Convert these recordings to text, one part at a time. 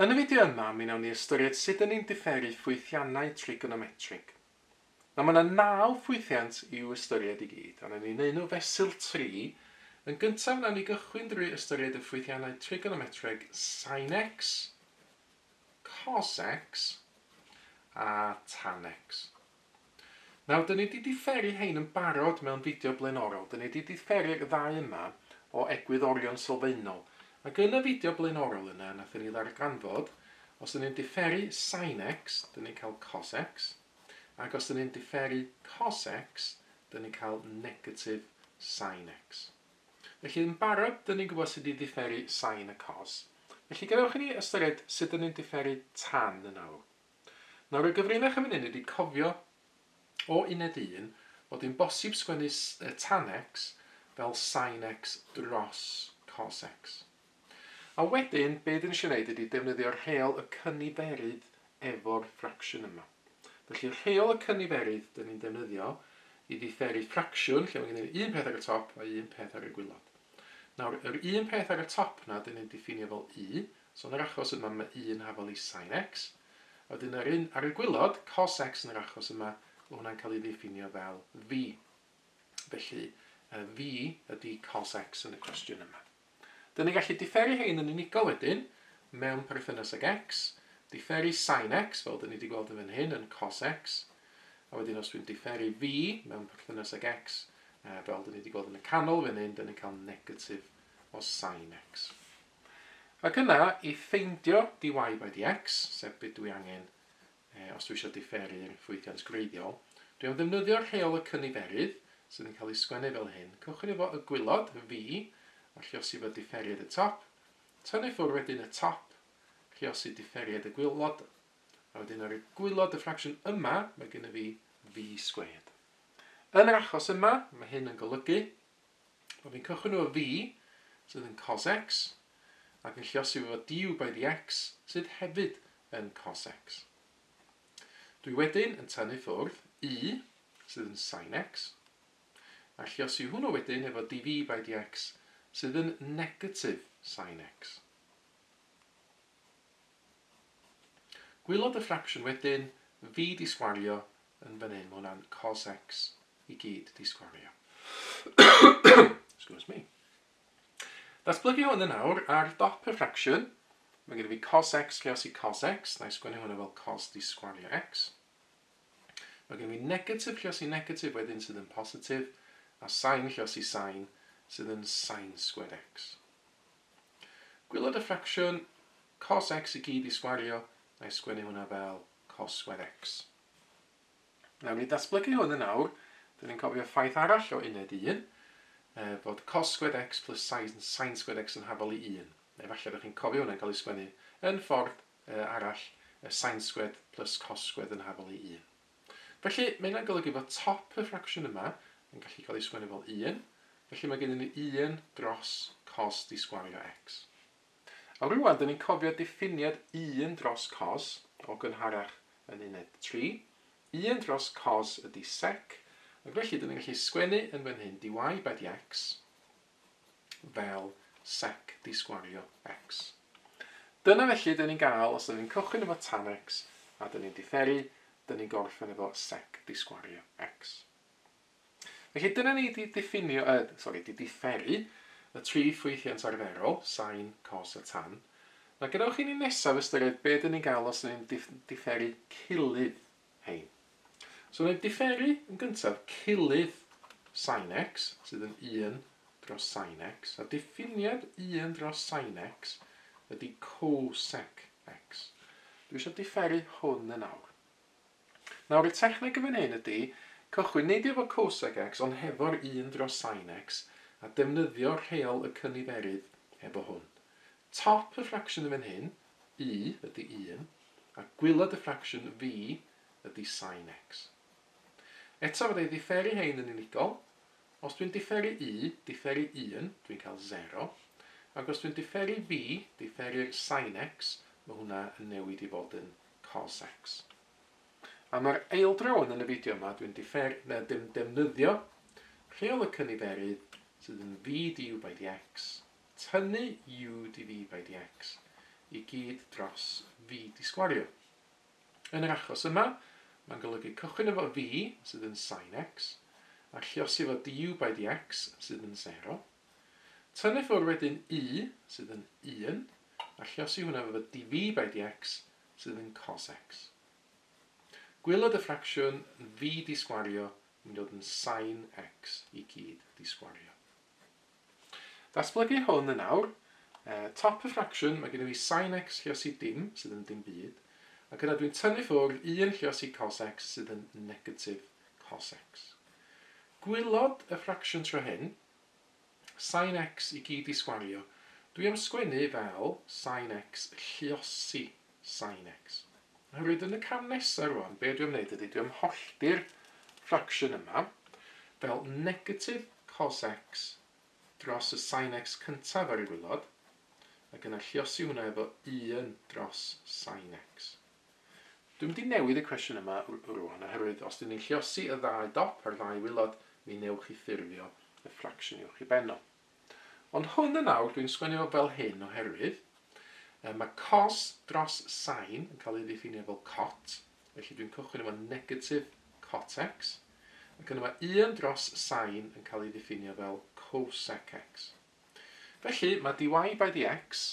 Yn y fideo yma, mi wnawn ni ystyried sut dyn ni'n diferu ffwythiannau trigonometrig. Nawr, mae yna naw ffwythiant i'w ystyried i gyd, a wnawn ni wneud nhw fesul tri. Yn gyntaf, wnawn ni gychwyn drwy ystyried y ffwythiannau trigonometreg sin x, cos x a tan x. Nawr, dyn ni wedi diferu hein yn barod mewn fideo blaenorol. Dyn ni wedi diferu'r ddau yma o egwyddorion sylfaenol. Ac yn y fideo blaenorol yna, nathon ni ddarganfod, os dyn ni'n diferu sin x, dyn ni'n cael cos x. Ac os dyn ni'n diferu cos x, dyn ni'n cael negatif sin x. Felly, yn barod, dyn ni'n gwybod sut i ddiferu sin a cos. Felly, gadewch i ni ystyried sut dyn ni'n diferu tan yn awr. Nawr, y gyfrinach yn fan hyn ydy cofio o uned 1 fod hi'n bosib sgwennu tan x fel sin x dros cos x. A wedyn, be dyn ni eisiau gwneud ydy defnyddio rheol y cyniferydd efo'r ffracsiwn yma. Felly, rheol y cyniferydd dyn ni'n defnyddio i ddifferu ffracsiwn, lle mae gennym ni un peth ar y top a un peth ar y gwilod. Nawr, yr un peth ar y top na, dyn ni'n diffinio fel u, So yn yr achos yma mae u yn hafal i sin x. A wedyn ar, un, ar y gwilod, cos x yn yr achos yma, mae hwnna'n cael ei ddiffinio fel v. Felly, v ydy cos x yn y cwestiwn yma. Dyn ni'n gallu diferu hein yn unigol wedyn, mewn perthynas ag x, diferu sin x, fel dyn ni wedi gweld yn fan hyn, yn cos x, a wedyn os dwi'n diferu v mewn perthynas ag x, fel dyn ni wedi gweld yn y canol fan hyn, dyn ni'n cael negatif o sin x. Ac yna, i ffeindio dy by dx, sef be dwi angen os dwi eisiau diferu'r ffwythiant gwreiddiol, dwi am ddefnyddio'r rheol y cyniferydd, sydd yn cael ei sgwennu fel hyn. Cychwyn efo y gwilod, v, a lluosi efo diferiad y top, tynnu ffwrdd wedyn y top, lluosi diferiad y gwilod, a wedyn ar y gwilod y ffracsiwn yma, mae gennym fi v squared. Yn yr achos yma, mae hyn yn golygu Wel, fi'n cychwyn efo v, sydd yn cos x, ac yn lluosi efo du by dx, sydd hefyd yn cos x. Dwi wedyn yn tynnu ffwrdd u, sydd yn sin x, a lluosi hwnnw wedyn efo dv by dx, sydd yn negatif sin x. Gwylod y ffracsiwn wedyn, v di sgwario yn fan hyn, mae hwnna'n cos x i gyd 'di sgwario. Excuse me. Datblygu hwn yn awr ar dop y ffracsiwn. Mae gen i fi cos x lluosi cos x. Na i sgwennu hwnna fel cos di sgwario x. Mae gen i fi negatif lluosi negatif wedyn sydd yn positif, a sin lluosi sin sydd yn sin squared x. Gwylod y ffracsiwn, cos x i gyd i sgwario, na i sgwennu hwnna fel cos squared x. Nawr, ni datblygu hwn yn awr, dyn ni'n cofio ffaith arall o uned 1, fod cos squared x plus sin, sin squared x yn hafal i 1. Neu falle ydych chi'n cofio hwnna'n cael ei sgwennu yn ffordd arall, sin squared plus cos squared yn hafal i 1. Felly, mae hynna'n golygu fod top y ffracsiwn yma yn gallu cael ei sgwennu fel 1, felly mae gennym ni 1 dros cos di sgwario x. A rwan, dyn ni'n cofio diffiniad 1 dros cos o gynharach yn uned 3. 1 dros cos ydy sec, ac felly dyn ni'n gallu sgwennu yn fan hyn dy by dx fel sec di sgwario x. Dyna felly dyn ni'n gael os dyn ni'n cychwyn efo tan x a dyn ni'n diferu, dyn ni'n gorffen efo sec di sgwario x. Felly dyna ni 'di diffinio, yy, sori, 'di diferu y tri ffwythiant arferol, sin, cos a tan. Nawr gadewch i ni nesaf ystyried be dyn ni'n gael os ni'n diferu cilydd hein. So ni'n diferu yn gyntaf cilydd sin x, sydd yn 1 dros sin x, a diffiniad 1 dros sin x ydy cosec x. Dwi eisiau diferu hwn yn awr. Nawr y techneg yn fan hyn ydy cychwyn nid efo cosec x ond hefo'r 1 dros sin x a defnyddio rheol y cyniferydd efo hwn. Top y ffracsiwn yn fan hyn, u, ydy 1, a gwylod y ffracsiwn v ydy sin x. Eto fydda i ddifferu hein yn unigol. Os dwi'n diferu u, diferu 1, dwi'n cael 0. Ac os dwi'n diferu v, diferu'r sin x, mae hwnna yn newid i fod yn cos x. Am yr eildro wan yn y fideo yma, dwi'n differ, neu dim defnyddio rheol y cyniferydd sydd yn v du by dx, tynnu u dv by dx i gyd dros v di sgwario. Yn yr achos yma, mae'n golygu cychwyn efo v, sydd yn sin x, a lluosi efo du by dx, sydd yn 0. Tynnu ffwrdd wedyn u, sydd yn 1, a lluosi hwnna efo dv by dx, sydd yn cos x. Gwaelod y ffracsiwn v di sgwario yn dod yn sin x i gyd di sgwario. Datblygu hwn yn awr, top y ffracsiwn, mae gen i fi sin x lluosi dim, sydd yn dim byd, ac yna dwi'n tynnu ffwrdd 1 lluosi cos x sydd yn negatif cos x. Gwaelod y ffracsiwn tro hyn, sin x i gyd i sgwario, dwi am sgwennu fel sin x lluosi sin x. Oherwydd yn y cam nesaf rwan, be dwi am wneud ydy dwi am hollti'r ffracsiwn yma fel negatif cos x dros y sin x cyntaf ar y gwaelod, ac yna lluosi hwnna efo 1 dros sin x. Dwi'n mynd i newid y cwestiwn yma rwan, oherwydd os dyn ni'n lluosi y ddau dop a'r ddau waelod, mi newch chi ffurfio y ffracsiwn uwch i benno. Ond hwn yn awr, dwi'n sgwennu fo fel hyn oherwydd mae cos dros sin yn cael ei ddiffinio fel cot, felly dwi'n cychwyn efo negatif cot x, ac yna mae 1 dros sin yn cael ei ddiffinio fel cosec x. Felly mae dy by dx,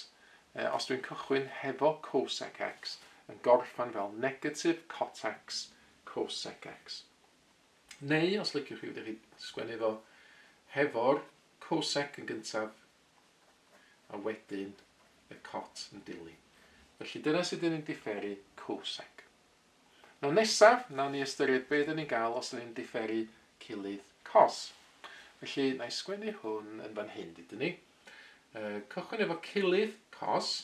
os dwi'n cychwyn hefo cosec x, yn gorffan fel negatif cot x cosec x. Neu, os liciwch chi, fedrwch chi sgwennu fo hefo'r cosec yn gyntaf a wedyn y cot yn dilyn. Felly dyna sut dyn ni'n diferu cosec. Nawr nesaf, nawn ni ystyried be dyn ni'n gael os dyn ni'n diferu cilydd cos. Felly, na i sgwennu hwn yn fan hyn, dydyn ni. Cychwyn efo cilydd cos,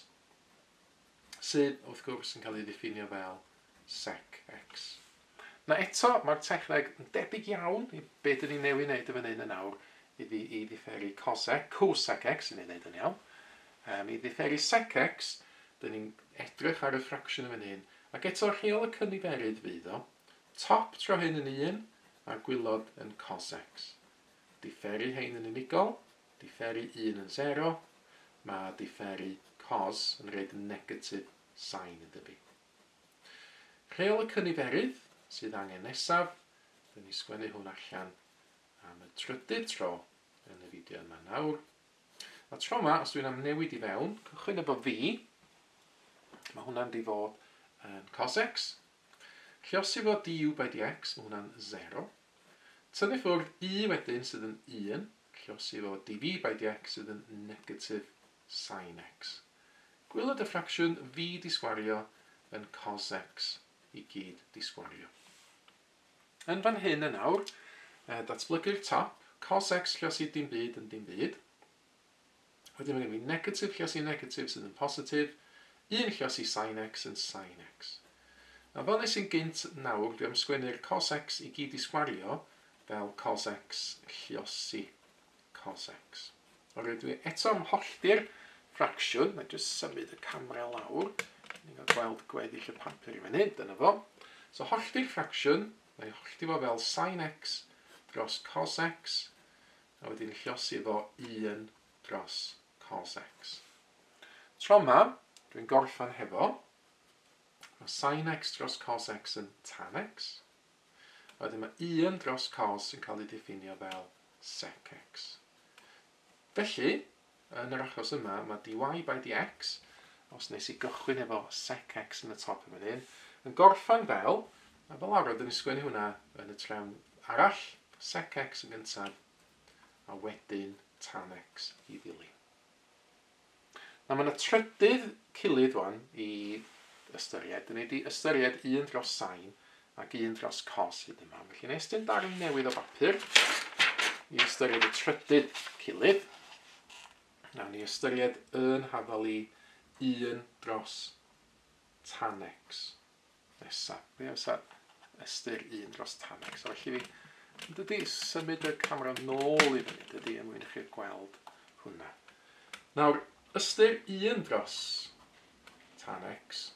sydd wrth gwrs yn cael ei ddiffinio fel sec x. Na eto, mae'r techneg yn debyg iawn i be dyn ni'n newid wneud yn fan hyn yn awr i ddiferu cosec, cosec x, i ni wneud yn iawn. I ddiferu sec x, dyn ni'n edrych ar y ffracsiwn yn fan hyn, ac eto rheol y cyniferydd fydd o. Top tro hyn yn 1, a'r gwaelod yn cos x. Diferu hein yn unigol, diferu 1 yn 0, mae diferu cos yn rhaid negatif sin iddo fi. Rheol y cyniferydd sydd angen nesaf, dyn ni sgwennu hwn allan am y trydydd tro yn y fideo yma nawr. A tro yma, os dwi'n amnewid i fewn, cychwyn efo v, mae hwnna'n di fod yn cos x. Lluosi fo du by dx, mae hwnna'n 0. Tynnu ffwrdd u wedyn sydd yn 1, lluosi fo dv by dx sydd yn negatif sin x. Gwaelod y ffracsiwn v di sgwario yn cos x i gyd di sgwario. Yn fan hyn yn awr, datblygu'r top, cos x lluosi dim byd yn dim byd. Wedyn mae gen i negatif lluosi negatif sydd yn positif, 1 lluosi sin x yn sin x. Nawr fel nes i'n gynt nawr, dwi am sgwennu'r cos x i gyd i sgwario fel cos x lluosi cos x. Oherwydd dwi eto am hollti'r ffracsiwn, na jyst symud y camera lawr, ni'n cael gweld gweddill y papur i fan hyn, dyna fo. So hollti'r ffracsiwn, na i hollti fo fel sin x dros cos x, a wedyn lluosi fo 1 dros cos x. Tro yma, dwi'n gorffan hefo, mae sin x dros cos x yn tan x, a wedyn mae 1 dros cos yn cael ei diffinio fel sec x. Felly, yn yr achos yma, mae dy by dx, os nes i gychwyn efo sec x yn y top yn fan hyn, yn gorffan fel, a fel arfer, dyn ni sgwennu hwnna yn y trefn arall, sec x yn gyntaf, a wedyn tan x i ddilyn. Nawr mae yna trydydd cilydd wan i ystyried. Dyn ni wedi ystyried 1 dros sin ac 1 dros cos hyd yma. Felly nes dyn darn newydd o bapur i ystyried y trydydd cilydd. Nawn ni ystyried yn hafal i 1 dros tan x nesa. Be fysa ystyr 1 dros tan x? So felly fi, dydy symud y camera nôl i fyny, dydy, er mwyn i chi gweld hwnna. Nawr, ystyr 1 dros tan x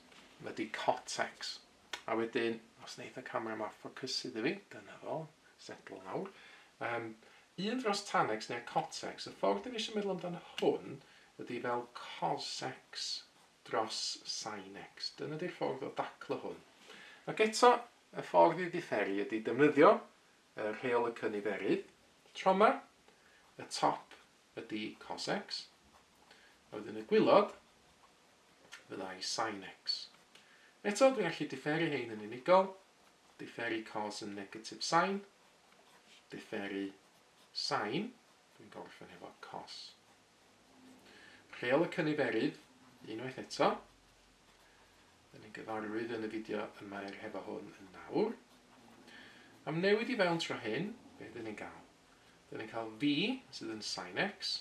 ydy cot x. A wedyn, os wneith y camera yma ffocysu iddo fi, dyna fo, settle nawr. 1 dros tan x neu cot x, y ffordd dyn ni eisiau meddwl amdano hwn ydy fel cos x dros sin x. Dyna di'r ffordd o daclo hwn. Ac eto, y ffordd i ddifferu ydy defnyddio y rheol y cyniferydd. Tro yma, y top ydy cos x, a wedyn y gwylod fyddai sin x. Eto, dwi'n gallu diferu hein yn unigol, diferu cos yn negatif sin, diferu sin, dwi'n gorffen hefo cos. Rheol y cyniferydd, unwaith eto, Dyn ni'n gyfarwydd yn y fideo yma er hefo hwn yn nawr. Am newid i fewn tro hyn, be dyn ni'n gael? Dyn ni'n cael v sydd yn sin x,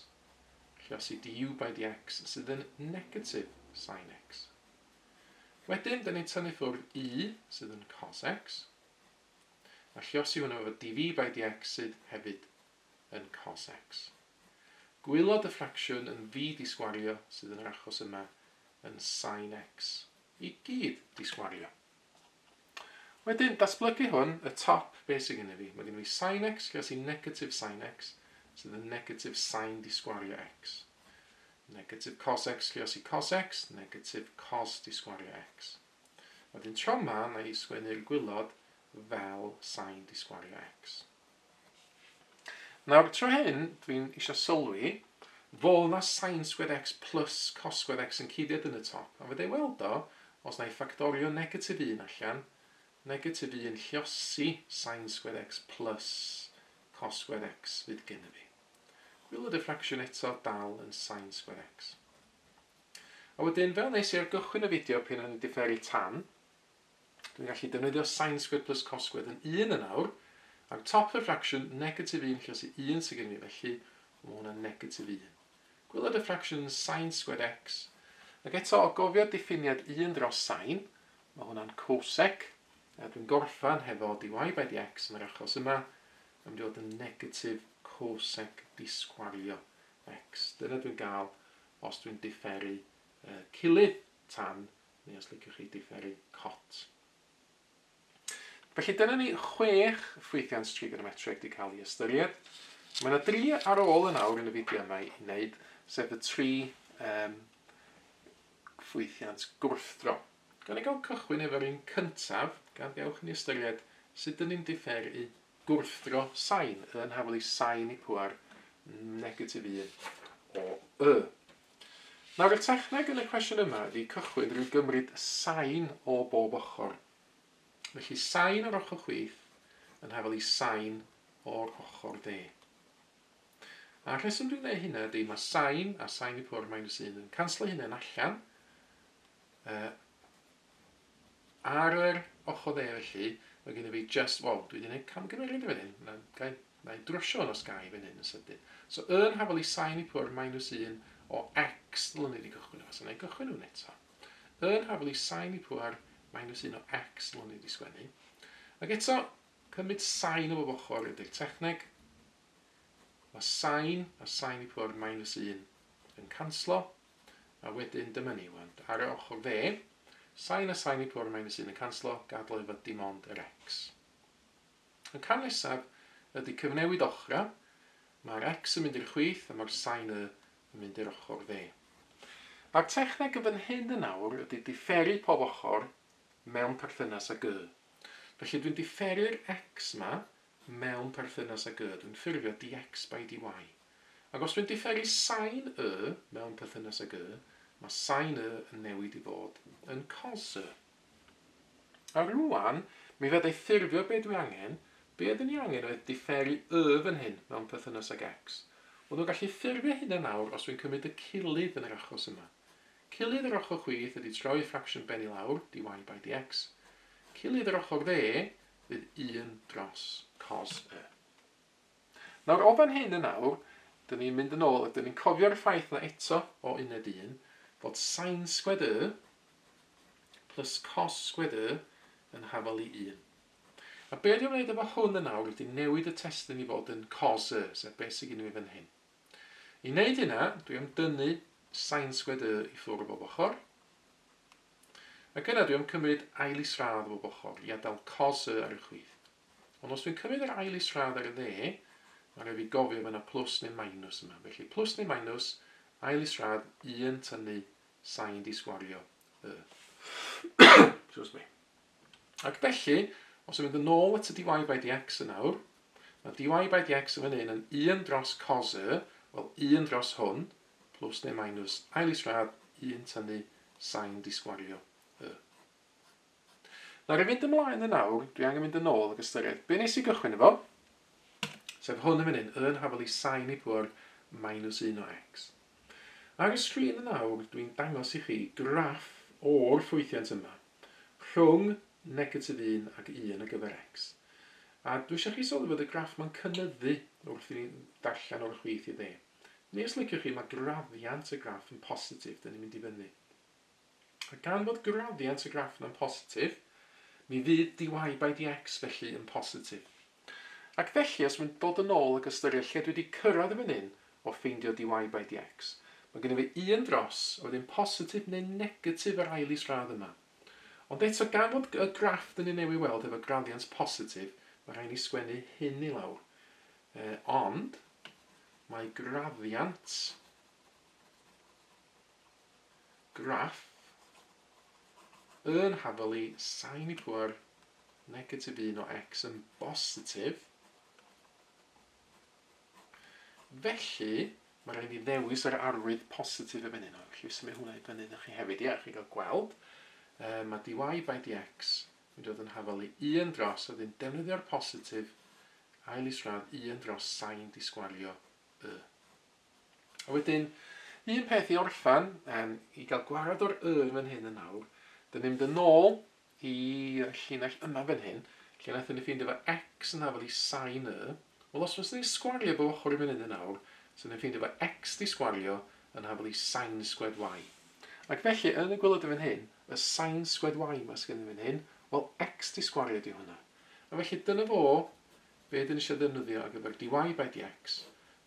lluosi du by dx sydd yn negatif sin x. Wedyn, dyn ni'n tynnu ffwrdd u sydd yn cos x, a lluosi hwnnw efo dv by dx sydd hefyd yn cos x. Gwylod y ffracsiwn yn v di sgwario sydd yn yr achos yma yn sin x i gyd di sgwario. Wedyn, datblygu hwn, y top, beth sydd gennym fi? Mae gen fi sin x lle sy'n negatif sin x, sydd yn negatif sin di sgwario x. Negatif cos x lle sy'n cos x, negatif cos di sgwario x. Wedyn tro yma, na i sgwennu'r gwylod fel sin di sgwario x. Nawr, tro hyn, dwi'n eisiau sylwi, fo na sin squared x plus cos squared x yn cuddiad yn y top. A fydde i weld o, os na i ffactorio negatif 1 allan, negatif 1 lliosi sin squared x plus cos squared x fydd gen i fi. Gwylod y ffracsiwn eto dal yn sin squared x. A wedyn, fel nes i ar gychwyn y fideo pan o'n i'n diferu tan, Dwi'n gallu defnyddio sin squared plus cos squared yn 1 yn awr, ac top y ffracsiwn negatif 1 lluosi 1 sydd gen i fi, felly mae hwnna'n negatif 1. Gwylod y ffracsiwn sin squared x, ac eto o gofio diffiniad 1 dros sin, mae hwnna'n cosec, a dwi'n gorffan hefo dy by dx yn yr achos yma, yn mynd i fod yn negatif cosec disgwario x. Dyna dwi'n gael os dwi'n diferu cilydd tan neu os liciwch chi diferu cot. Felly dyna ni chwech ffwythiant trigonometreg wedi cael ei ystyried. Mae yna dri ar ôl yn awr yn y fideo yma i wneud, sef y tri um, ffwythiant gwrthdro. Gan i gael cychwyn efo'r un cyntaf, gan dewch ni ystyried sut dyn ni'n diferu gwrthdro sain, yn hafal i sain i pŵer negatif 1 o y. Nawr y techneg yn y cwestiwn yma ydy cychwyn drwy gymryd sain o bob ochr. Felly sain o'r ochr chwith yn hafal i sain o'r ochr dde. A'r rheswm dwi'n gwneud hynna ydy mae sain a sain i pŵer minus 1 yn canslo hynny'n allan. Ar yr ochr dde felly, mae gen i fi just, wel, dwi wedi gwneud camgymeriad i fan hyn. Na, gai, na i drwsio hwn os gai fan hyn yn sydyn. So, yn hafal i sin i pŵer minus 1 o x ddylwn ni wedi cychwyn efo. So, na i gychwyn hwn eto. Yn hafal i sin i pŵer minus 1 o x ddylwn ni wedi sgwennu. Ac eto, cymryd sin o bob ochr ydy'r techneg. Mae sin a sin i pŵer minus 1 yn canslo. A wedyn dyma ni wan, ar y ochr dde, sin a sin i pŵer minus 1 yn canslo, gadael efo dim ond yr x. Y cam nesaf ydy cyfnewid ochra. Mae'r x yn mynd i'r chwith a mae'r sin y yn mynd i'r ochr dde. A'r techneg yn fan hyn yn awr ydy diferu pob ochr mewn perthynas ag y. Felly dwi'n diferu'r x yma mewn perthynas ag y. Dwi'n ffurfio dx by dy. Ac os dwi'n diferu sin y mewn perthynas ag y, mae sin y yn newid i fod yn cos y. A rwan, mi fydda i ffurfio be dwi angen. Be oeddwn ni angen oedd diferu y fan hyn mewn perthynas ag x. Wel, dwi'n gallu ffurfio hynna nawr os dwi'n cymryd y cilydd yn yr achos yma. Cilydd yr ochr chwith ydy troi ffracsiwn ben i lawr, dy by dx. Cilydd yr ochr dde fydd 1 dros cos y. Nawr, o fan hyn yn awr, dyn ni'n mynd yn ôl a dyn ni'n cofio'r ffaith na eto o uned 1 fod sin squared y plus cos squared y yn hafal i 1. A be dwi'n wneud efo hwn yn awr ydy newid y testun i fod yn cos y, sef beth sydd gen i fi fan hyn. I wneud hynna, dwi am dynnu sin squared y i ffwrdd o bob ochr. Ac yna dwi am cymryd ail isradd o bob ochr i adael cos y ar y chwith. Ond os dwi'n cymryd yr ail isradd ar y dde, mae rhaid fi gofio mae yna plus neu minus yma. Felly plus neu minus, ail isradd 1 tynnu Sin di sgwario y. Excuse me. Ac felly, os yw'n mynd yn ôl at y dy by dx yn awr, mae dy by dx yn fan hyn yn 1 dros cos y, wel 1 dros hwn, plus neu minus ail isradd 1 tynnu sin di sgwario y. Nawr i fynd ymlaen yn awr, dwi angen mynd yn ôl ac ystyried be nes i gychwyn efo, sef hwn yn fan hyn, y yn hafal i sin i pŵer minus 1 o x. Ar y sgrin yn awr, dwi'n dangos i chi graff o'r ffwythiant yma, rhwng negatif 1 ac 1 ar gyfer x. A dwi eisiau chi sylwi fod y graff ma'n cynyddu wrth i ni darllen o'r chwith i dde. Neu os liciwch chi, mae graddiant y graff yn positif, dyn ni'n mynd i fyny. A gan fod graddiant y graff yna'n positif, mi fydd dy by dx felly yn positif. Ac felly, os mae'n dod yn ôl ac ystyried lle dwi wedi cyrraedd yn fan hyn o ffeindio dy by dx, mae gen i fi 1 dros, a wedyn positif neu negatif yr ail isradd yma. Ond eto, gan fod y graff dyn ni newydd weld efo graddiant positif, mae rhaid ni sgwennu hyn i lawr. Ond, mae graddiant graff yn hafal i sin i pŵer negatif 1 o x yn bositif. Felly, mae rhaid ni ddewis yr arwydd positif y fan hyn. Felly, symud hwnna i fyny iddo chi hefyd, ie, chi gael gweld. Mae dy by dx yn dod yn hafal i 1 dros, a wedyn defnyddio'r positif, ail isradd 1 dros sin di sgwario y. A wedyn, un peth i orffan, i gael gwared o'r y yn fan hyn yn awr, dyn ni'n mynd yn ôl i llinell yma fan hyn, lle wnaethon ni ffeindio fo x yn hafal i sin y. Wel, os fyswn ni'n sgwario bob ochr i fan hyn yn awr, so ni'n ffeindio fo x di sgwario yn hafal i sin squared y. Ac felly, yn y gwaelod yn fan hyn, y sin squared y ma sgen i fan hyn, wel, x di sgwario di hwnna. A felly, dyna fo, be dyn ni eisiau ddefnyddio ar gyfer dy by dx.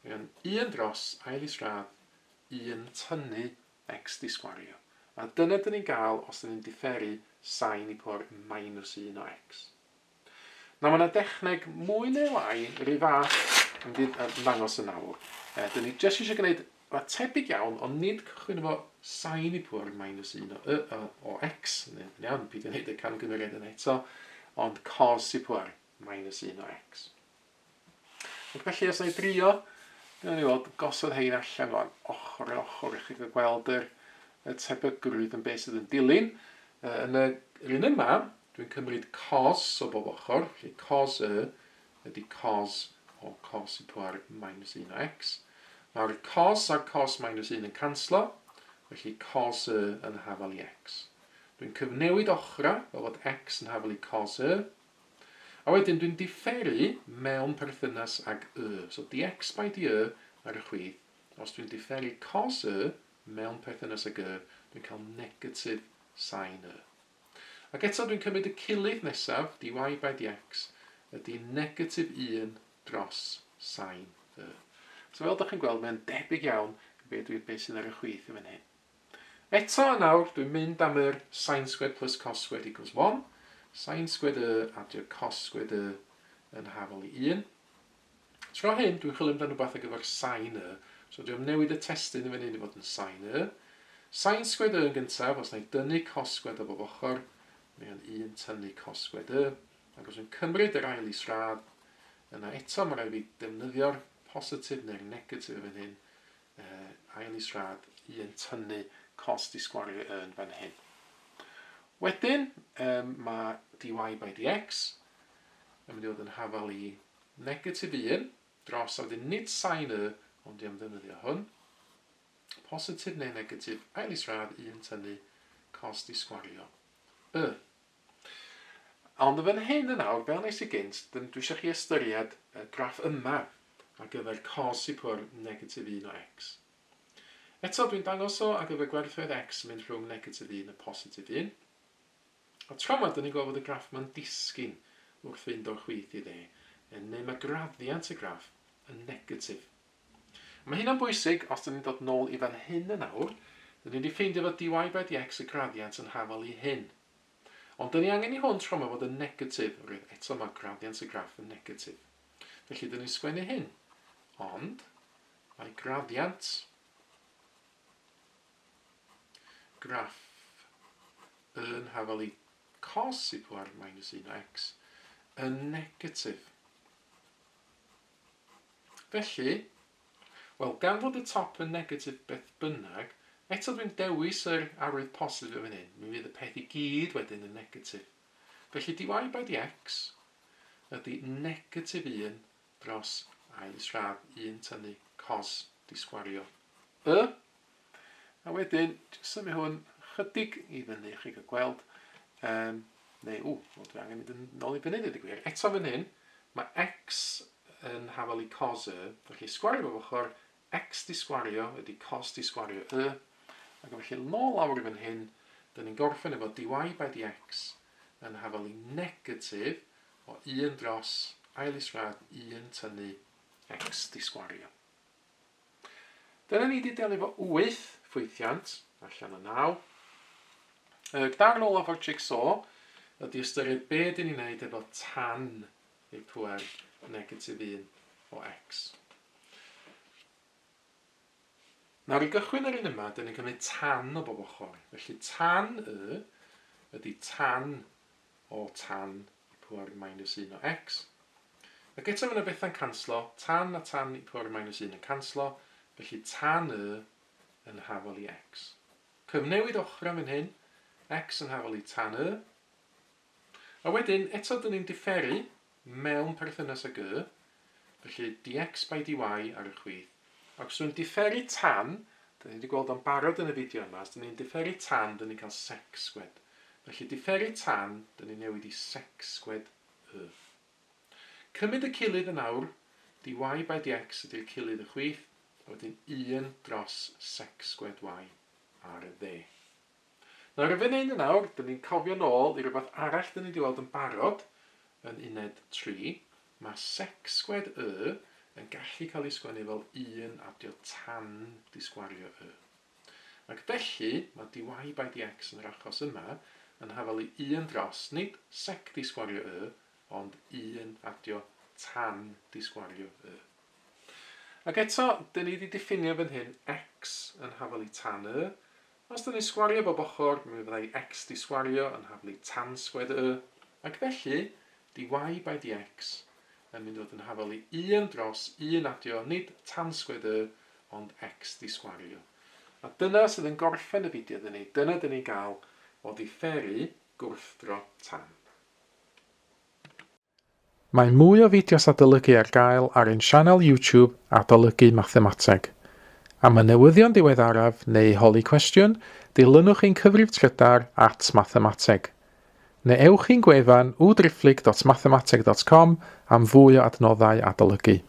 Mae o'n 1 dros ail isradd 1 tynnu x di sgwario. A dyna dyn ni'n gael os dyn ni'n diferu sin i pŵer minus 1 o x. Nawr mae yna dechneg mwy neu lai yr un fath yn mynd i ddangos yn awr. Dyn ni jyst eisiau gwneud rhywbeth tebyg iawn, ond nid cychwyn efo sin i pŵer minus 1 o, y, o, o x, yn iawn, peidio gwneud y camgymeriad yna eto, ond cos i pŵer minus 1 o x. Ac felly, os na i drio, dyna ni weld, gosod hein allan fan ochr yn ochr i chi gael gweld yr, y tebygrwydd yn beth sydd yn dilyn. Yn y yr un yma, dwi'n cymryd cos o bob ochr, felly cos y ydy cos o cos i pŵer minus 1 o x. Mae'r cos a'r cos minus 1 yn canslo, felly cos y yn hafal i x. Dwi'n cyfnewid ochra, fel bod x yn hafal i cos y. A wedyn dwi'n diferu mewn perthynas ag y. So dx by dy ar y chwith, os dwi'n diferu cos y mewn perthynas ag y, dwi'n cael negatif sin y. Ac eto dwi'n cymryd y cilydd nesaf, dy by dx, ydy negatif 1 dros sin y. So fel ydych chi'n gweld, mae'n debyg iawn i be, dwi, be sydd ar y chwith yn fan hyn. Eto yn awr, dwi'n mynd am yr sin squared plus cos squared equals 1. Sin squared y adio cos squared y yn hafal i 1. Tro hyn, dwi'n chwilio amdano rhywbeth ar gyfer sin y, so dwi'n newid y testun yn fan hyn i fod yn sin y. Sin squared y yn gyntaf, os na i dynnu cos squared o bob ochr, mae o'n 1 tynnu cos squared y. Ac os dwi'n cymryd yr ail isradd, yna eto mae rhaid fi defnyddio'r positif neu'r negatif yn fan hyn, ail isradd 1 tynnu cos di sgwario yn fan hyn. Wedyn, mae dy by dx yn mynd i fod yn hafal i negatif 1 dros, a wedyn nid sin y, ond dwi am ddefnyddio hwn, positif neu negatif ail isradd 1 tynnu cos di sgwario y. Ond yn fan hyn yn awr, fel nes i gynt, dwi eisiau chi ystyried y graff yma ar gyfer cos i pŵer negatif 1 o x. Eto, dwi'n dangos o ar gyfer gwerthoedd x yn mynd rhwng negatif 1 a positif 1. A tro yma, dyn ni'n gweld fod y graff yma'n disgyn wrth fynd o'r chwith i dde, neu mae graddiant y graff yn negatif. Mae hynna'n bwysig os dyn ni'n dod nôl i fan hyn yn awr, dyn ni wedi ffeindio fod dy by dx y graddiant yn hafal i hyn. Ond dyn ni angen i hwn tro yma fod yn negatif, oherwydd eto mae graddiant y graff yn negatif. Felly dyn ni'n sgwennu hyn. Ond mae graddiant graff yn hafal i cos i pŵer minus 1 o x yn negatif. Felly, wel, gan fod y top yn negatif beth bynnag, eto dwi'n dewis yr arwydd positif yn fan hyn, mi fydd y peth i gyd wedyn yn negatif. Felly dy by dx ydy negatif 1 dros ail isradd 1 tynnu cos di sgwario y. A wedyn, jyst symud hwn chydig i fyny, chi gael gweld. Um, neu, ww, wel, dwi angen mynd yn ôl i fyny, dweud y gwir. Eto fan hyn, mae x yn hafal i cos y, felly sgwario bob ochr, x di sgwario ydy cos di sgwario y, ac felly nôl lawr i fan hyn, dyn ni'n gorffen efo dy by dx yn hafal i negatif o 1 dros ail isradd 1 tynnu x di sgwario. Dyna ni wedi delio efo 8 ffwythiant allan o 9. Y darn olaf o'r jigsaw ydy ystyried be dyn ni'n neud efo tan i'r pŵer negatif 1 o x. Nawr i gychwyn yr un yma, dyn ni'n cymryd tan o bob ochr. Felly tan y ydy tan o tan i pŵer minus 1 o x. Ac eto mae yna bethau'n canslo, tan a tan i pŵer minus 1 yn canslo, felly tan y yn hafal i x. Cyfnewid ochrau fan hyn, x yn hafal i tan y. A wedyn, eto dyn ni'n diferu mewn perthynas ag y, felly dx by dy ar y chwith. Ac os dwi'n diferu tan, dyn ni wedi gweld o'n barod yn y fideo yma, os dyn ni'n diferu tan, dyn ni'n cael sec squared. Felly diferu tan, dyn ni'n newid i sec squared y. Cymryd y cilydd yn awr, dy by dx ydy'r cilydd y chwith, a wedyn 1 dros sec squared y ar y dde. Nawr, y fan hyn yn awr, dyn ni'n cofio nôl i rhywbeth arall dyn ni wedi weld yn barod yn uned 3. Mae sec squared y yn gallu cael ei sgwennu fel 1 adio tan di sgwario y. Ac felly, mae dy by dx yn yr achos yma yn hafal i 1 dros, nid sec di sgwario y, ond 1 adio tan di sgwario y. Ac eto, dyn ni wedi diffinio fan hyn x yn hafal i tan y. Os dyn ni'n sgwario bob ochr, mi fyddai x di sgwario yn hafal i tan sgwed y. Ac felly, dy by dx yn mynd i fod yn hafal i 1 dros 1 adio, nid tan sgwed y, ond x di sgwario. A dyna sydd yn gorffen y fideo dyn ni. Dyna dyn ni'n gael o ddifferu gwrthdro tan. Mae mwy o fideos adolygu ar gael ar ein sianel YouTube Adolygu Mathemateg. Am y newyddion diweddaraf neu holi cwestiwn, dilynwch ein cyfrif trydar at mathemateg. Neu ewch i'n gwefan www.mathemateg.com am fwy o adnoddau adolygu.